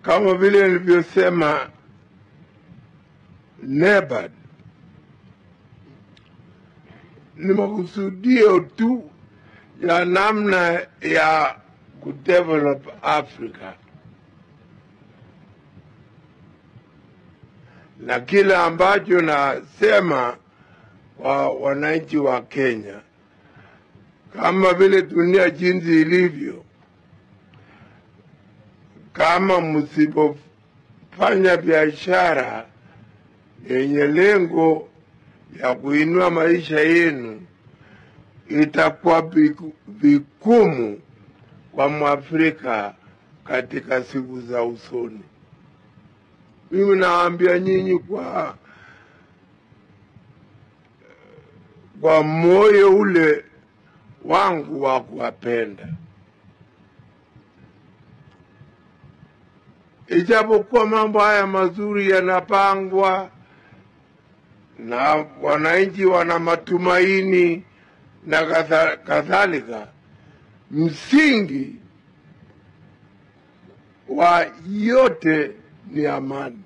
Kama vile nilivyosema, NEPAD ni makusudio tu ya namna ya kudevelop Africa, na kile ambacho nasema kwa wananchi wa Kenya, kama vile dunia jinsi ilivyo, kama msipofanya biashara yenye lengo ya kuinua maisha yenu, itakuwa vigumu kwa Mwafrika katika siku za usoni. Mimi naambia nyinyi kwa moyo ule wangu wa kuwapenda. Ijapokuwa mambo haya mazuri yanapangwa na wananchi wana matumaini na kadhalika, msingi wa yote ni amani.